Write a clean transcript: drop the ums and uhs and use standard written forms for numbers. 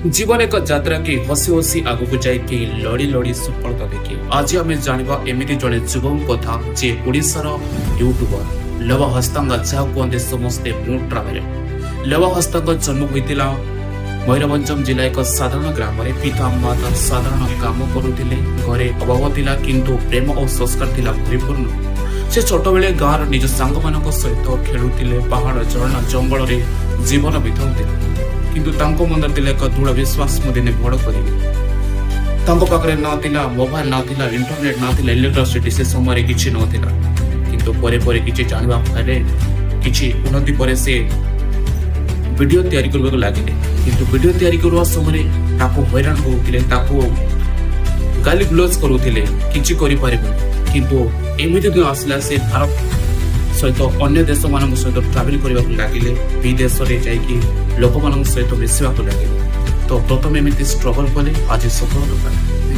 ଜୀବନ ଏକ ଯାତ୍ରା। କି ହସି ହସି ଆଗକୁ ଯାଏ, କି ଲଢି ଲଢି ସଫଳତା ଦେଖେ। ଆଜି ଆମେ ଜାଣିବା ଏମିତି ଜଣେ ଯୁବକ କଥା, ଯିଏ ଓଡ଼ିଶାର ୟୁଟ୍ୟୁବର ଲବ ହସ୍ତାଙ୍ଗ, ଯାହାକୁ କୁହନ୍ତି ସମସ୍ତେ ମୁଁ ଟ୍ରାଭେଲର। ଲବ ହସ୍ତାଙ୍କ ଜନ୍ମ ହୋଇଥିଲା ମୟୂରଭଞ୍ଜ ଜିଲ୍ଲା ଏକ ସାଧାରଣ ଗ୍ରାମରେ। ପିତା ମାତା ସାଧାରଣ କାମ କରୁଥିଲେ। ଘରେ ଅଭାବ ଥିଲା, କିନ୍ତୁ ପ୍ରେମ ଓ ସଂସ୍କାର ଥିଲା ପରିପୂର୍ଣ୍ଣ। ସେ ଛୋଟବେଳେ ଗାଁର ନିଜ ସାଙ୍ଗମାନଙ୍କ ସହିତ ଖେଳୁଥିଲେ, ପାହାଡ଼, ଝରଣା, ଜଙ୍ଗଲରେ ଜୀବନ ବିତାଉଥିଲେ। କିନ୍ତୁ ତାଙ୍କ ମନରେ ଥିଲା ଏକ ଦୃଢ଼ ବିଶ୍ୱାସ, ମୁଁ ଦିନେ ବଡ଼ କରିବି। ତାଙ୍କ ପାଖରେ ନ ଥିଲା ମୋବାଇଲ, ନ ଥିଲା ଇଣ୍ଟରନେଟ, ନ ଥିଲା ଇଲେକ୍ଟ୍ରିସିଟି। ସେ ସମୟରେ କିଛି ନଥିଲା। କିନ୍ତୁ ପରେ ପରେ କିଛି ଜାଣିବା ପରେ, କିଛି ଉନ୍ନତି ପରେ ସେ ଭିଡ଼ିଓ ତିଆରି କରିବାକୁ ଲାଗିଲେ। କିନ୍ତୁ ଭିଡ଼ିଓ ତିଆରି କରିବା ସମୟରେ ତାକୁ ହଇରାଣ କରୁଥିଲେ, ତାକୁ ଗାଲି ଗୁଲଜ କରୁଥିଲେ, କିଛି କରିପାରିବନି। କିନ୍ତୁ ଏମିତି ଦିନ ଆସିଲା, ସେ ଭାରତ ସହିତ ଅନ୍ୟ ଦେଶମାନଙ୍କ ସହିତ ଟ୍ରାଭେଲ କରିବାକୁ ଲାଗିଲେ, ବିଦେଶରେ ଯାଇକି ଲୋକମାନଙ୍କ ସହିତ ମିଶିବାକୁ ଲାଗିଲେ। ତ ପ୍ରଥମେ ଏମିତି ଷ୍ଟ୍ରଗଲ କଲେ, ଆଜି ସଫଳତା ପାଇଲେ।